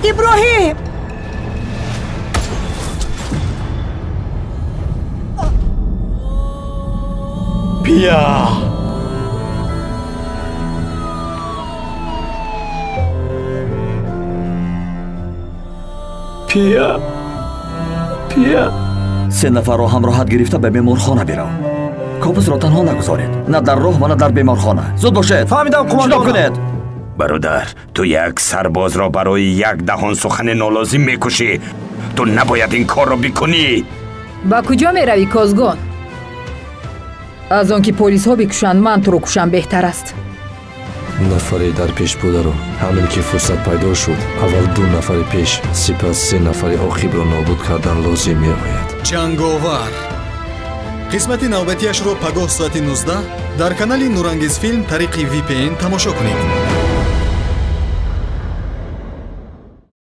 Иброҳим! Пия! Пия! Пия! Се нафарро ҳамроҳат гирифта ба беморхона бирав. Кобусро танҳо нагузоред. На дар роҳ ва на дар беморхона. Зуд бошед. Фаҳмидам, қумандон. Шитоб кунед. Бародар, ту як сарбозро барои як даҳон сухани нолозим мекушӣ. Ту набояд ин корро бикунӣ. Ба куҷо меравӣ, Козгон? Аз он ки полисҳо бикушанд, ман туро кушам беҳтар аст. Нафаре дар пеш бударо ҳамин ки фурсат пайдо шуд, аввал ду нафари пеш, сипас се нафари оқибро нобуд кардан лозим меояд. Ҷанговар. Қисмати навбатиашро пагоҳ соати 19 дар канали Нурангез филм тариқи VPN тамошо кунед.